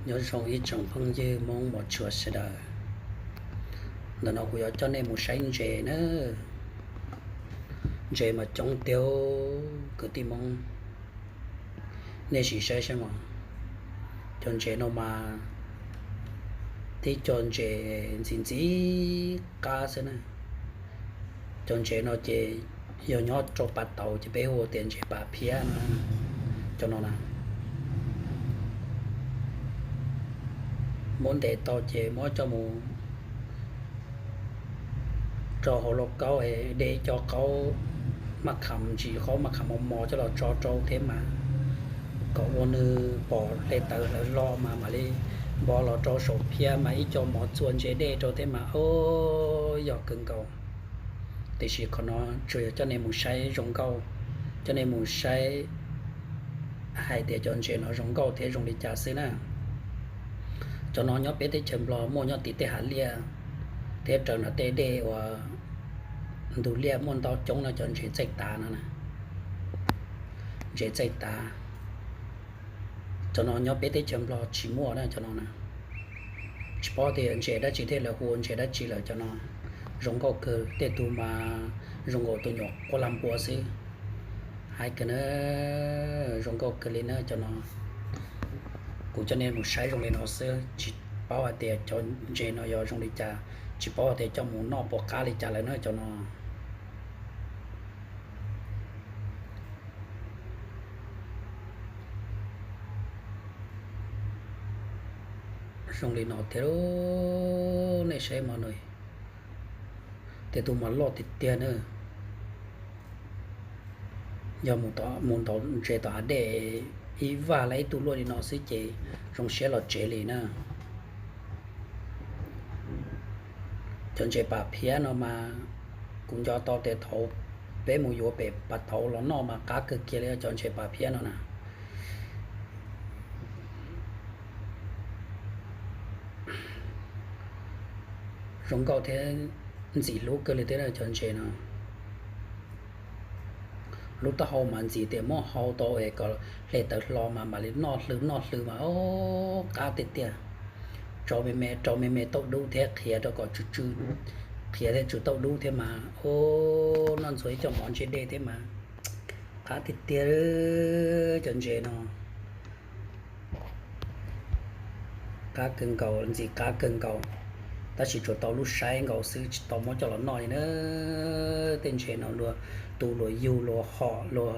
Nyob zoo ib tsoom phooj ywg Hmoob mos tshua sawv daws. Ntawm no kuv yuav coj nej mus saib ntses na. Ntses mas coob tiag kwv tij Hmoob. Nej sim saib saib mas, cov ntses no mas tib co ntses ntxim ntxim qab xwb na. Cov ntses no ces yog nyob rau pas tauv ces peb hu tias ntses pas phiab no. Cov no na, muab ntes tau ces muab coj mus rau hauv lauj kaub, de ib co qaub maj kham ntsis, qaub maj kham mos mos coj los tso rau thiab mas, kom ua nws pom hle tawv hlawv hlo mas mam li npo los rau saum phiab mas ib co mov txua ntses dej rau thiab mas, o, yog kawg nkaus. Tiam sis qhov no tsuas yog coj nej mus saib zoo nkauj, coj nej mus saib hais tias cov ntses no zoo nkauj thiab zoo li cas xwb na. Cov no nyob peb teb chaws Nplog muaj nyob tim tej hav liaj thiab raws nram tej dej uas ntug liaj muaj ntau coob no, cov ntses txaij tav no na. Ntses txaij tav, cov no nyob peb teb chaws Nplog tsis muaj na cov no na. Tsis paub tias ntses dab tsi thiaj lawv hu ua ntses dab tsi lawm cov no. Zoo nkauj kawg, tej tug mas zoo nkaus tus nyuam quaj lag npua xwb. Hais kawg na, zoo nkauj kawg li na cov no. Kuv coj nej mus saib zoo li no xwb, tsis paub hais tias cov ntses no yog zoo li cas, tsis paub hais tias coj mus noj puas qab li cas lawm na cov no. Zoo li no tiag, nej saib mov no, tej tug mas loj tiag tiag na. Yog mus ntaus ntses tom hav dej ib vag lawm ib tug luaj li no xwb ces zoo siab los tsev li na. Cov ntses pas phiab no mas kuv nco tau tias thaum peb mus yuav pem pas tauv los noj mas qab kawg kiag li cov ntses pas phiab no na. Zoo nkauj thiab ntxim hlub kawg li thiab cov ntses no. Lub taub hau mas ntxim tias muab hau tau es kom hle tawv hlo mas mam li noj hlw noj hlw mas, o, qab tiag tiag. Rau me me, rau me me tauj dub thiab qhiav rau kom tsw tsw, qhiav thiab tsw tauj dub thiab mas, o, noj ntxuav ib co mov ntse dej thiab mas qab tiag tiag cov ntses no. Qab kawg nkaus, ntxim qab kawg nkaus, tab sis tsuas tau lub saib nkaus xwb tsis tau muab coj los noj li na. Tej ntses no luag tu luag yug luag hom luag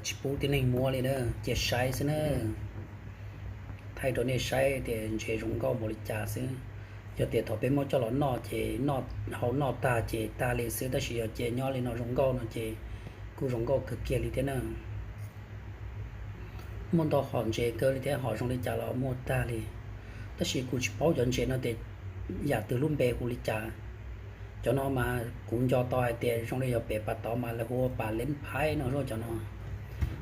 tsis pub tib neeg muab li na, cia saib xwb na. Thaij rau nej saib tias ntses zoo nkauj npaum li cas xwb. Yog tias thaum peb muab coj los noj ces noj, hau noj tag ces tag li xwb, tab sis yog cia nyob li no zoo nkauj no ces kuj zoo nkauj kawg kiag li thiab na. Muaj ntau hom ntses kawg li thiab, hom zoo li cas los muaj tag li. Tab sis kuv tsis paub cov ntses no tias yam twg lub npe hu li cas. Cov no mas kuv nco tau hais tias zoo li yog pem pas tod mas lawv hu ua pas leeb phaib no, cov no,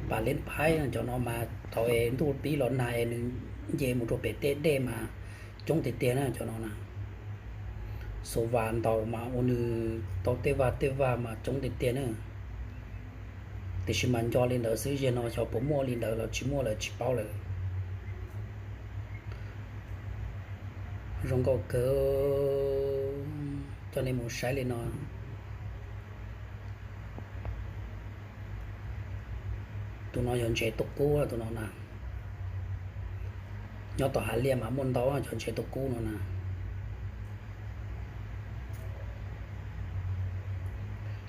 pas leeb phaib no. Cov no mas thaum es ntuj pib los nag es nws nce mus rau pem tej dej mas coob tiag tiag na cov no na. Xu vas ntaus mas ua nws tau tej vaj tej vaj mas coob tiag tiag na. Tiam sis mas nco li ntawd xwb, yog no xyov puas muaj li ntawd los tsis muaj lawm tsis paub lawm. Zoo nkauj kawg, coj nej mus saib li no. Tus no yog ntses tuj kub, tus no na. Nyob tom hav liaj mas muaj ntau cov ntses tuj kub no na.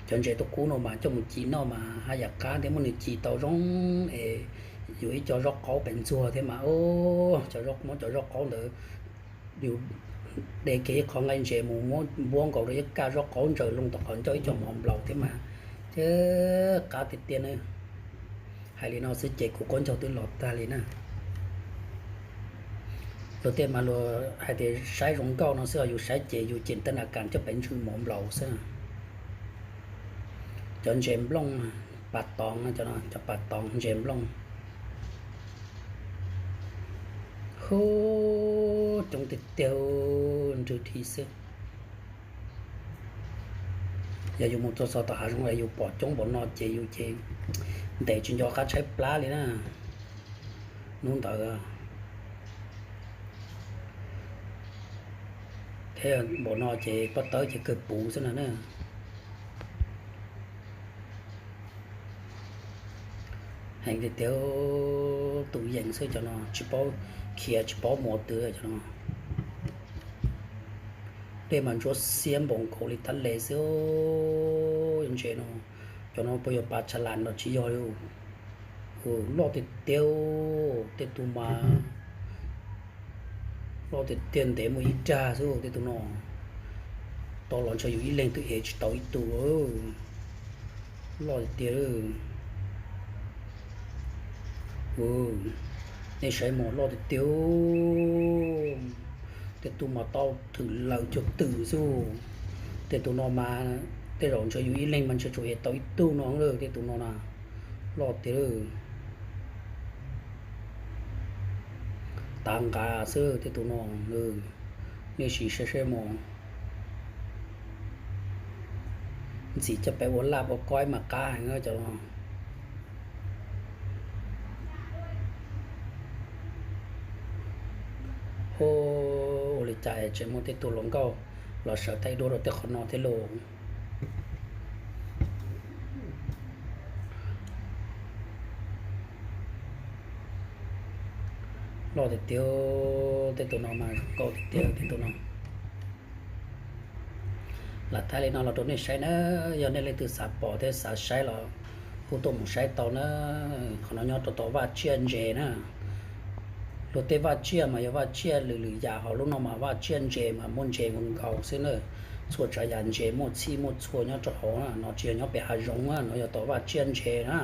Cov ntses tuj kub no mas coj mus ci noj mas haj yam qab thiab, muab nws ci tau zoo es yus ib co zaub qaub pes ntxuag thiab mas, cov zaub, muab cov zaub qaub ntawd yus de kiag ib qho nqaij ntses mus muab npuab nkaus rau ib kaj zaub qaub ntsaws loo tom qhov ncauj ib co mov nplaum thiab mas, ces qab tiag tiag na. Hais li no xwb ces kuv qaub ncaug twb los tag li na. Luag tej mas luag hais tias saib zoo nkauj no xwb, yus saib ces yus ceem teb nas kas coj pem ntswg mov nplaum xwb. Cov ntses nplooj, pas toov, cov pas toov ntses nplooj. Hu, coob tiag tiag, nrwg dhi xwb. Yog yus mus txog txog tom hav zoov es yus pom coob npaum no ces yus ces ntes tsis nco qab tshaib plab li na. Hnub ntawd Npaum no ces pob tawb ces kawg puv xwb no na. Heev tiag tiag, tus yees xwb cov no, tsis paub khiav tsis paub mus twg cov no. Dej mas ntsuab xiab npaum nkaus li tab les xwb. Ntses no, cov no puas yog pas tsha las los tsis yog li. Loj tiag tiag, tej tus mas loj tiag tiag ntev muaj ib dag xwb tej tus no. Tau los ntshe yus ib leeg twb ev tsis tau ib tug. Loj tiag tiag. Nej saib mas loj tiag tiag. Tej tus mas tau thwm laws cuag twm xwb. Tej tus no mas tej zaum ntshe yus ib leeg mas ntshe tsuas ev tau ib tug no lawm tej tus no na. Loj tiag. Tav nqa xwb tej tus no. Nej sim saib saib mas. Ntxim coj peb ua laj ua koib mas qab heev cov no. Ua li cas tseem muaj tej tus hluas nkauj los sawv thaij duab rau tej qhov no thiab lauj. Loj tiag tiag, tej tus no mas zoo nkauj tiag tiag tej tus no. Lam thaij li no los rau nej saib na, yog nej leej twg xav pom thiab xav saib los kuj tuaj mus saib tau na. Qhov no nyob rau tom vaj tsiaj ntses na. Luag tej vaj tsiaj mas yog vaj tsiaj lwm lwm yam, ho lub no mas vaj tsiaj ntses mas muaj ntses nkaus xwb na. Txhua tsav yam ntses muaj txhij muaj txhua nyob rau hauv na, no tsis yog nyob pem hav zoov na, no yog tom vaj tsiaj ntses na.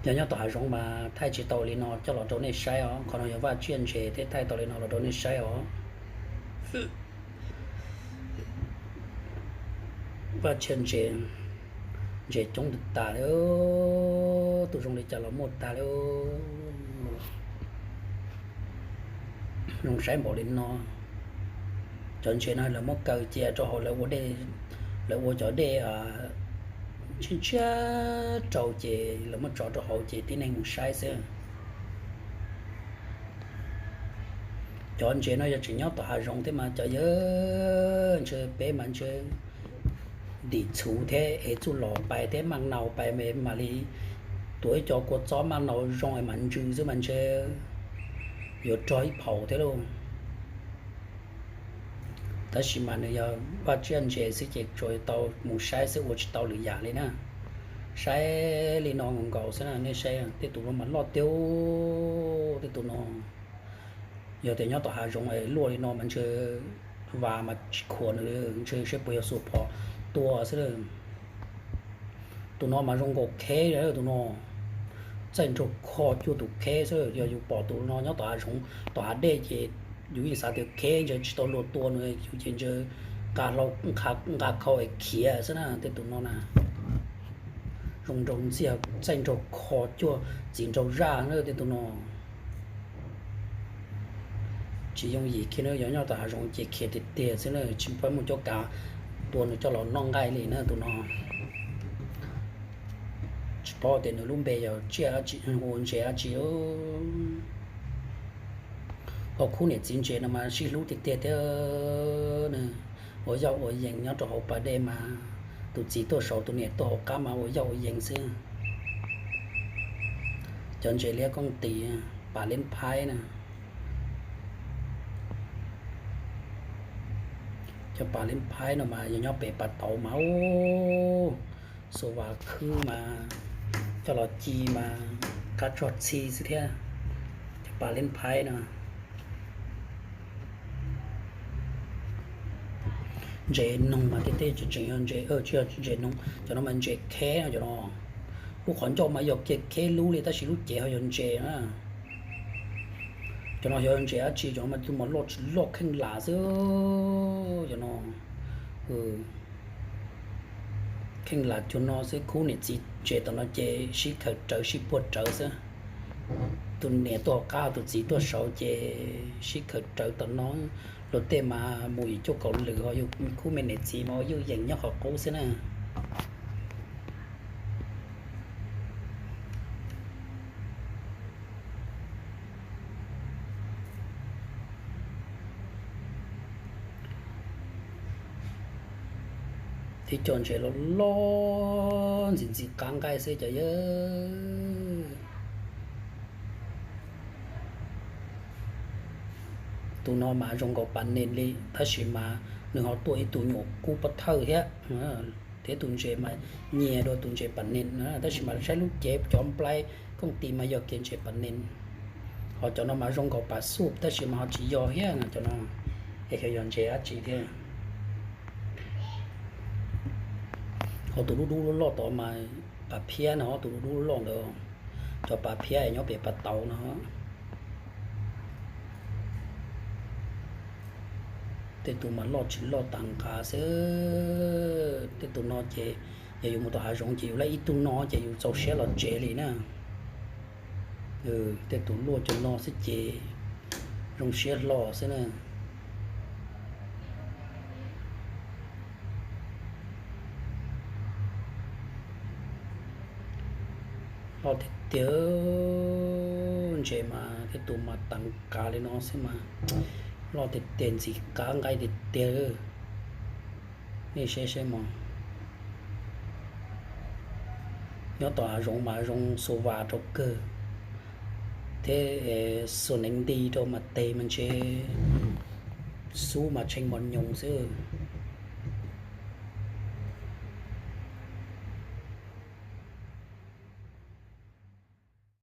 Yog nyob tom hav zoov mas thaij tsis tau li no coj los rau nej saib os, qhov no yog vaj tsiaj ntses thiab thaij tau li no los rau nej saib os. Vaj tsiaj ntses, ntses coob tas tas li, tus zoo li cas los muaj tag li. Zoo saib npaum li no. Cov ntses no lawv muab kaw cia rau hauv, lawv ua dej, lawv ua cov dej ntshiab ntshiab rau ces lawv muab tso rau hauv ces tib neeg mus saib xwb. Cov ntses no yog tseem nyob tom hav zoov thiab mas cov yawg ntshe peb mas ntshe dim txhuv thiab es txuj lom pais thiab maj nau pais mam li tuav ib co kua txob maj nau zoo es mam ntsws xwb mas ntshe yuav rog ib phaum thiab lauj. Tab sis mas nws yog vaj tsiaj ntses xwb ces tsuas tau mus saib xwb, ua tsis tau lwm yam li na. Saib li no nkaus nkaus xwb na, nej saib tej tus no mas loj tiag, tej tus no. Yog tias nyob tom hav zoov es luaj li no mas ntshe vas mas tsis khuam nws, ntshe seb puas yog xuas phom tua xwb. Tus no mas zoo nkaus kheb, tus no txaij nraug kho cuag tus kheb xwb. Yog yus pom tus no nyob tom hav zoov tom hav dej ces yus yeej xav tias kheb ntshe tsis tau luag tua nws, yus ces ntshe nqa khau es khiav xwb na. Tej tus no na zoo nraug ntxiag, txaij nraug kho cuag txiv nraug zaj na tej tus no. Tsis yooj yim kiag na, yog nyob tom hav zoov ces khiav tiag tiag xwb na, tsis pab muaj cuab kav tua nws coj los noj nqaij li na tus no. Tsis paub tias nws lub npe yog tsiaj, hu ua ntses dab tsi. Ho khub niam txiv ntses no mas sib hlub tiag tiag thiab na. Ua yoj ua yees nyob rau hauv pas dej mas tus txiv tuaj saud tus niam tuaj hauv qab mas ua yoj ua yees xwb. Cov ntses liab kooj tis, pas liab phaib na. Cov pas liab phaib no mas yog nyob pem pas tauv mas ub, xuas vas khwb mas coj los ci mas qab tsuag txhi xwb thiab. Cov pas liab phaib no. Ntses noog mas tej tej tseem yog ntses, tsis yog ntses noog, cov no mas ntses kheb no cov no. Lub qhov ncauj mas yog kiag kheb lub li tab sis lub cev ho yog ntses na. Cov no yog ntses dab tsi, cov no mas tus mas loj tsis loj kheej lam xwb. Cov no kheej lam cuag no xwb, khub niam txiv ntses tom no ces sib khaws rawv sib puag rawv xwb. Tus niam tuaj hauv qab tus txiv tuaj saud ces sib khaws rawv tom no. Luag tej mas mus yim cuaj kaum lwm ho yus khub me niam txiv mas ua yoj yees nyob qhov qub xwb na. Ib co ntses loj loj ntxim ntxim qav nqaij xwb cov yawg. Tus no mas zoo nkaus pas nes li, tab sis mas nws ho tuaj ib tug nyuam kub pob thawj thiab, thiab tus ntses mas nyias dua tus ntses pas nes na, tab sis mas saib lub cev cov nplai kooj tis mas yog kiag ntses pas nes. Ho cov no mas zoo nkaus pas xuj tab sis mas ho tsis yog thiab no cov no, es xyov yog ntses dab tsi thiab. Ho tus dub dub loj loj tod mas pas phiab no, tus dub dub loj ntawd, cov pas phiab nyob pem pas tauv no. Tej tus mas loj tsis loj tas nqav xwb. Tej tus no ces yog yus mus tom hav zoov ces yus laij ib tug no ces yus txaus siab los tsev li na. Tej tus luaj cov no xwb ces zoo siab hlo xwb na. Loj tiag tiag, ntses mas tej tus mas tas nqav li no xwb mas loj tiag tiag ntxim qav nqaij tiag tiag. Nej saib saib mog, nyob tom hav zoov mas zoo xuas vas rau kawg, thiab xuas neev nti rau mas tes mas ntshe xub mas tshee mos nyoos xwb.